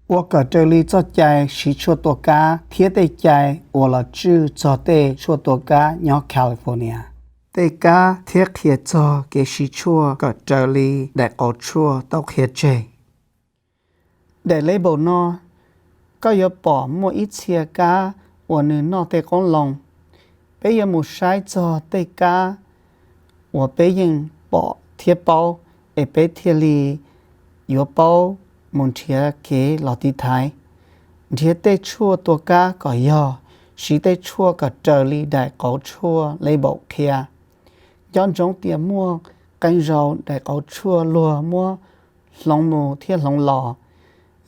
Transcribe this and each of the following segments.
Ua kom raws li txoj cai siv tshuaj tua kab thiab tej cai uas los tswj txog tej tshuaj tua kab nyob California. Tej kab thiab qhia txog kev siv tshuaj kom raws li daim qauv tshuaj tau qhia tseg. Daim label no, koj yuav pom muaj ib txhia kab uas nws noj tej qoob loo. Peb yuav mus saib txog tej kab uas peb yeej pom thiab paub, es peb thiaj li yuav paub mus nrhiav kev los tiv thaiv. Nrhiav tej tshuaj tua kab kom yog, siv tej tshuaj kom raws li daim qauv tshuaj label qhia. Nco ntsoov tias muaj qee zaus daim qauv tshuaj luag muab hloov mus thiab hloov los.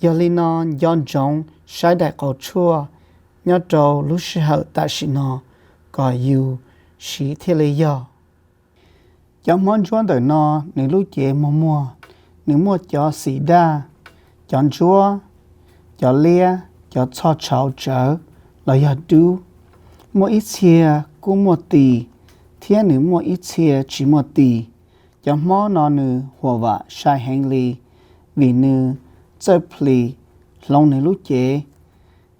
Yog li no, nco ntsoov saib daim qauv tshuaj nyob rau lub sij hawm tam sim no kom yus siv thiaj li yog. Cov hmob ntsuab ntawm no, nws lub cev muag muag, nws muaj cov xim daj, cov ntsuab, cov liab, cov txho tshauv tsawv los yog dub. Muaj ib txhia kuj muaj tis, thiab nws muaj ib txhia tsis muaj tis. Cov hmob no nws huam vam sai heev li, vim nws txawj plhis hloov nws lub cev.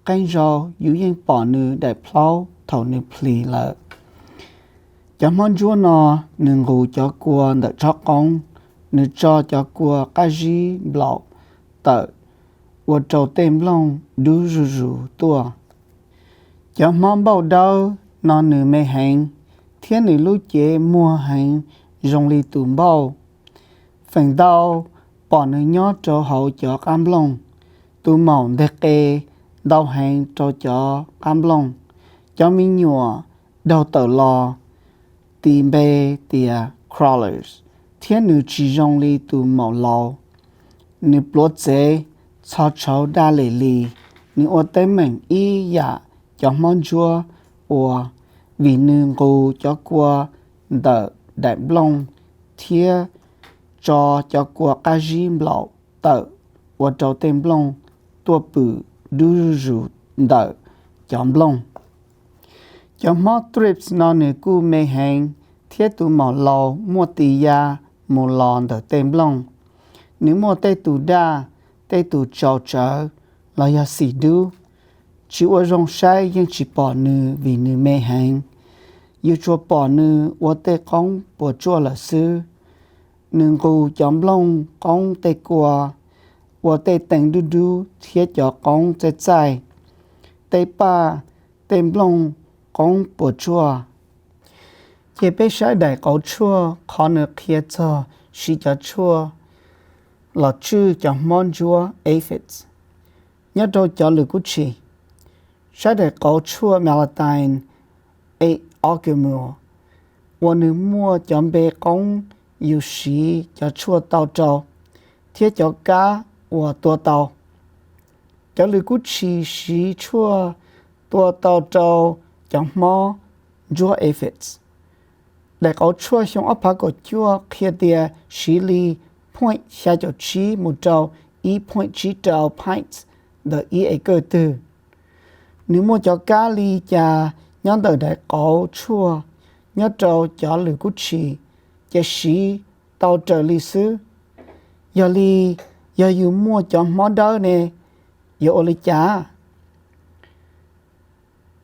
Qee zaus yus yeej pom nws daim plhaub thaum nws plhis lawm. Cov hmob ntsuab no, nws nqus cov kua ntawm tsob qoob, nws tso cov kua qab zib nplaum tawm ua rau tej nplooj dub zuj zus tuaj. Cov hmob npauj dawb no nws me heev, thiab nws lub cev muag heev zoo li tus npauj. Feem ntau pom nws nyob rau hauv cov qab nplooj. Tus maum nteg qe ntau heev rau cov qab nplooj. Cov me nyuam daug tawm los tis npe tias crawlers, thiab nws tsis zoo li tus maum laus. Nws pluav txev, txho tshauv daj li li. Nws ua teeb meem ib yam cov hmob ntsuab ua, vim nws nqus cov kua ntawm daim nplooj thiab tso cov kua qab zib nplaum tawm ua rau tej nplooj tuaj pwm dub zuj zus ntawm cov nplooj. Cov hmob thrips no nws kuj me heev, thiab tus maum laus muaj tis ya mus los ntawm tej nplooj. Nws muaj tej tus daj, tej tus tsaus tsawv los yog xim dub. Tsis ua zoo saib yeej tsis pom nws vim nws me heev. Yus tsuas pom nws ua tej qoob puas tsuaj lawm xwb. Nws nqus cov nplooj qoob tej kua, ua tej teev dub dub thiab cov qoob txaij txaij. Tej paj, tej nplooj qoob puas tsuaj. Ces peb saib daim qauv tshuaj qhov nws qhia txog siv cov tshuaj los tswj cov hmob ntsuab aphids. Nyob rau cov lwm kub tshis, saib daim qauv tshuaj Malatine eight Alchemy uas nws muaj cov npe qoob yus siv cov tshuaj tau rau, thiab cov kab uas tua tau. Cov lwm kub tshis siv tshuaj tua tau rau cov hmob ntsuab aphids. Daim qauv tshuaj xyoo ob phav kaum cuaj qhia tias siv li point xya caum tsib mus rau ib point tsib rau pints ntawm ib acre twg. Nws muaj cov kab li cas nyob ntawm daim qauv tshuaj nyob rau cov lwm kub tshis, ces siv tau raws li xwb. Yog li, yog yus muaj cov hmob dawb ne, yuav ua li cas?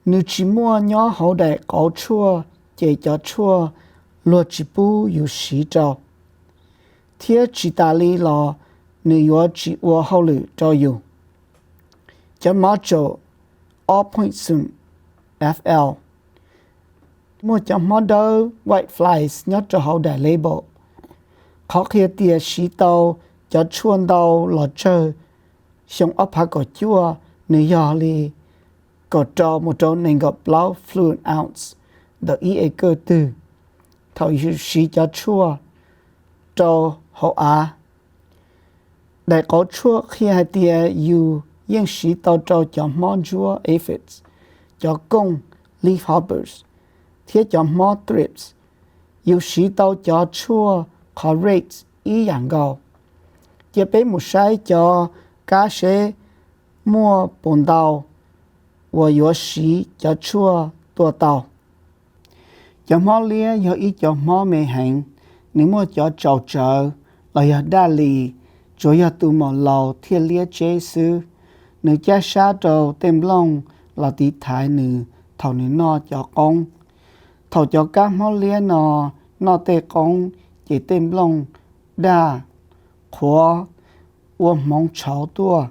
Nws tsis muaj nyob hauv daim qauv tshuaj, ces cov tshuaj luag tsis pub yus siv rau, thiab tsis tas li los nws yuav tsis ua hauj lwm rau yus. Cov mov tsaum ob point xoom F L. Muaj cov hmob dawb white flies nyob rau hauv daim label. Qhov qhia tias siv tau cov tshuaj ntau los tsawg xyoo ob phav kaum cuaj nws yog li kaum rau mus rau nees nkaum plaub fluid ounce ntawm ib acre twg thaum yus siv cov tshuaj rau hauv av. Daim qauv tshuaj qhia hais tias yus yeej siv tau rau cov hmob ntsuab aphids, cov kooj leaf hoppers, thiab cov hmob thrips. Yus siv tau cov tshuaj qhov rates ib yam nkaus. Cia peb mus saib cov kab seb muaj puas ntau uas yuav siv cov tshuaj tua tau. Cov hmob liab yog ib cov hmob me heev, nws muaj cov tsaus tsawv los yog daj li, tsuas yog tus maum laus thiaj liab tseb xwb. Nws cab sab rau tej nplooj los tiv thaiv nws thaum nws noj cov qoob. Thaum cov kab hmob liab no noj tej qoob ces tej nplooj daj, qhuav, ua hmoov tshauv tuaj.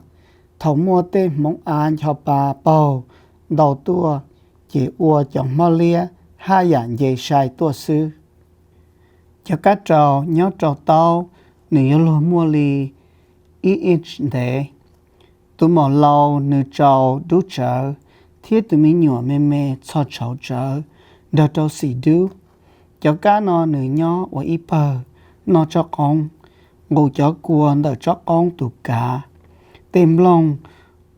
Thaum muaj tej hmoov av ncho pa paug ntau tuaj ces ua cov hmob liab haj yam nce sai tuaj xwb. Cov kab raus nyob rau taub nws yuav luag muaj li ib inch ntev. Tus maum laus nws raus dub tsawv thiab tus me nyuam me me txhos tshauv tsawv nrog rau xim dub. Cov kab no nws nyob ua ib pawg noj tsob qoob, nqus cov kua ntawm tsob qoob tus kav. Tej nplooj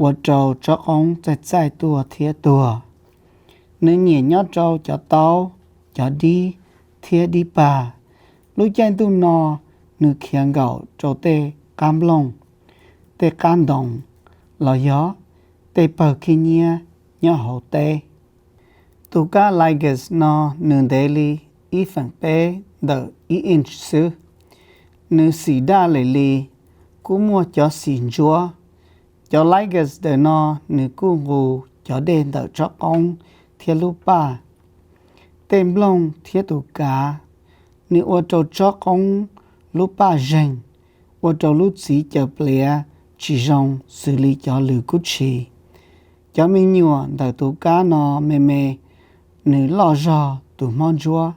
ua rau tsob qoob txaij txaij tuaj thiab tuag. Nws nyiam nyob rau cov taub, cov dib thiab dib pag. Lub caij ntuj no nws khiav nkaum rau tej qab nplooj, tej qab ntoo, los yog tej pawg khib nyiab nyob hauv teb. Tus kab Lygus no nws ntev li ib feem peb ntawm ib inch xwb. Nws xim daj lem li, kuj muaj cov xim ntsuab. Cov Lygus ntawm no nws kuj nqus cov dej ntawm tsob qoob thiab lub paj. Tej nplooj thiab tus kav, nws ua rau tsob qoob lub paj zeeg, ua rau lub txiv caws pliav tsis zoo xws li cov lws kub tshis. Cov me nyuam ntawm tus kab no me me, nws loj zog tus hmob ntsuab.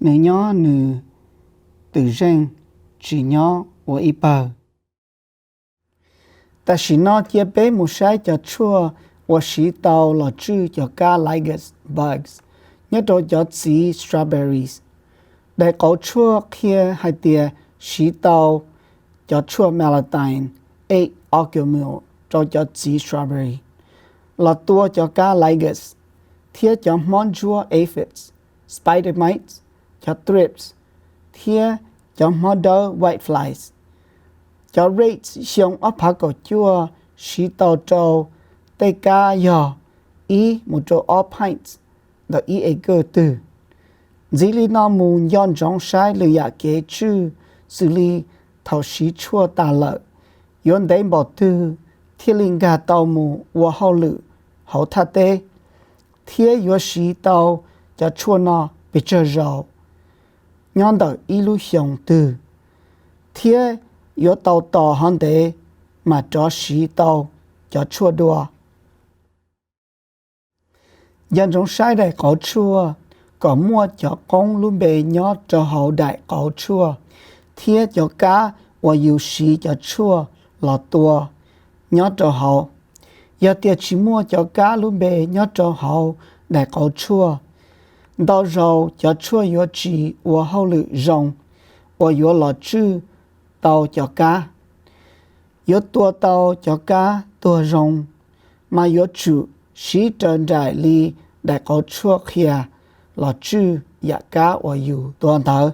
Nws nyob nws twm zeej, tsis nyob ua ib pawg. Tam sim no cia peb mus saib cov tshuaj uas siv tau los tswj cov kab Lygus bugs nyob rau cov txiv strawberries. Daim qauv tshuaj qhia hais tias siv tau cov tshuaj Malathion eight Ocumul rau cov txiv strawberry los tua cov kab Lygus thiab cov hmob ntsuab aphids, spider mites, cov thrips, thiab cov hmob dawb whiteflies. Cov rates xyoo ob phav kaum cuaj siv tau rau tej kab yog ib mus rau ob pints ntawm ib acre twg. Ntxiv li no mus nco ntsoov saib lwm yam kev tswj xws li thaum siv tshuaj tas lawm yuav ntev npaum twg thiaj li nkag tau mus ua hauj lwm hauv thaj teb, thiab yuav siv tau cov tshuaj no pes tsawg zaus nyob ntawm ib lub xyoo twg, thiab yuav tau tos hov ntev mas rov siv tau cov tshuaj dua. Nco ntsoov saib daim qauv tshuaj kom muaj cov qoob lub npe nyob rau hauv daim qauv tshuaj thiab cov kab uas yus siv cov tshuaj los tua nyob rau hauv. Yog tias tsis muaj cov kab lub npe nyob rau hauv daim qauv tshuaj, ntau zaus cov tshuaj yuav tsis ua hauj lwm zoo uas yuav los tswj tau cov kab. Yuav tua tau cov kab tuag zoo, mas yuav tsum siv raws nraim li daim qauv tshuaj qhia los tswj yam kab uas yus tua ntawd.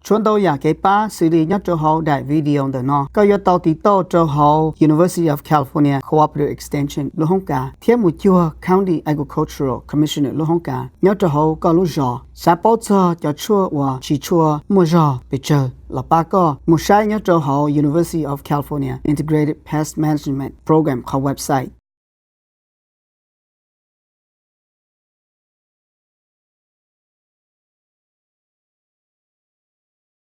Tshuav ntau yam kev pab xws li nyob rau hauv daim video ntawm no. Koj yuav tau tiv tauj rau hauv University of California Cooperative Extension lub hoob kas thiab mus cuag County Agricultural Commissioner lub hoob kas nyob rau hauv koj lub zos. Xav paub txog cov tshuaj uas tsis tshua muaj zog pes tsawg los pab koj, mus saib nyob rau hauv University of California Integrated Pest Management Program qhov website.